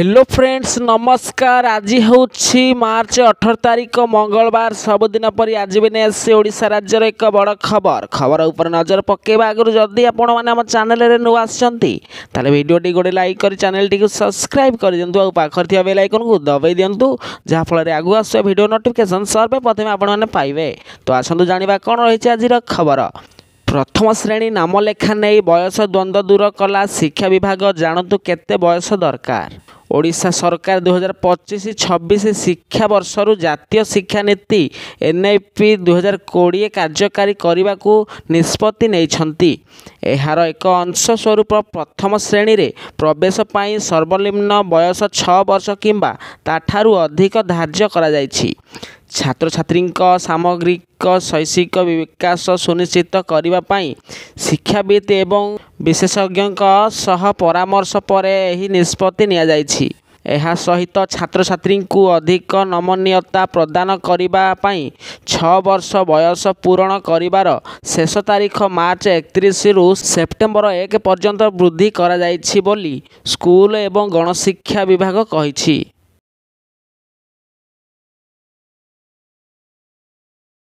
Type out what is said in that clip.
Hello friends, ନମସ୍କାର। ଆଜି ହେଉଛି ମାର୍ଚ୍ଚ 18 ତାରିଖ, ମଙ୍ଗଳବାର। ସବୁଦିନ ପରି ଆଜି ବି ନେଇ ଆସିଛି ଓଡ଼ିଶା ରାଜ୍ୟର ଏକ ବଡ଼ ଖବର। ଖବର ଉପରେ ନଜର ପକାଇବା ଆଗରୁ ଯଦି ଆପଣମାନେ ଆମ ଚ୍ୟାନେଲରେ ନୂଆ ଆସିଛନ୍ତି, ତାହେଲେ ଭିଡ଼ିଓଟି ଗୋଟେ ଲାଇକ୍ କରି ଚ୍ୟାନେଲଟିକୁ ସବସ୍କ୍ରାଇବ୍ କରିଦିଅନ୍ତୁ ଆଉ ପାଖରେ ଥିବା ବେଲ୍ ଆଇକନ୍କୁ ଦବାଇ ଦିଅନ୍ତୁ, ଯାହାଫଳରେ ଆଗକୁ ଆସୁଥିବା ଭିଡ଼ିଓ ନୋଟିଫିକେସନ୍ ସର୍ବେ ପ୍ରଥମେ ଆପଣମାନେ ପାଇବେ। ତ ଆସନ୍ତୁ ଜାଣିବା କ'ଣ ରହିଛି ଆଜିର ଖବର। ପ୍ରଥମ ଶ୍ରେଣୀ ନାମଲେଖା ନେଇ ବୟସ ଦ୍ୱନ୍ଦ୍ୱ ଦୂର କଲା ଶିକ୍ଷା ବିଭାଗ, ଜାଣନ୍ତୁ କେତେ ବୟସ ଦରକାର। ଓଡ଼ିଶା ସରକାର 2025-26 ଶିକ୍ଷାବର୍ଷରୁ ଜାତୀୟ ଶିକ୍ଷାନୀତି ଏନ୍ଇପି 2020 କାର୍ଯ୍ୟକାରୀ କରିବାକୁ ନିଷ୍ପତ୍ତି ନେଇଛନ୍ତି। ଏହାର ଏକ ଅଂଶ ସ୍ୱରୂପ ପ୍ରଥମ ଶ୍ରେଣୀରେ ପ୍ରବେଶ ପାଇଁ ସର୍ବନିମ୍ନ ବୟସ 6 ବର୍ଷ କିମ୍ବା ତା'ଠାରୁ ଅଧିକ ଧାର୍ଯ୍ୟ କରାଯାଇଛି। ଛାତ୍ରଛାତ୍ରୀଙ୍କ ସାମଗ୍ରିକ ଶୈକ୍ଷିକ ବିକାଶ ସୁନିଶ୍ଚିତ କରିବା ପାଇଁ ଶିକ୍ଷାବିତ୍ ଏବଂ ବିଶେଷଜ୍ଞଙ୍କ ସହ ପରାମର୍ଶ ପରେ ଏହି ନିଷ୍ପତ୍ତି ନିଆଯାଇଛି। ଏହା ସହିତ ଛାତ୍ରଛାତ୍ରୀଙ୍କୁ ଅଧିକ ନମନୀୟତା ପ୍ରଦାନ କରିବା ପାଇଁ 6 ବର୍ଷ ବୟସ ପୂରଣ କରିବାର ଶେଷ ତାରିଖ ମାର୍ଚ୍ଚ 31ରୁ ସେପ୍ଟେମ୍ବର 1 ପର୍ଯ୍ୟନ୍ତ ବୃଦ୍ଧି କରାଯାଇଛି ବୋଲି ସ୍କୁଲ ଏବଂ ଗଣଶିକ୍ଷା ବିଭାଗ କହିଛି।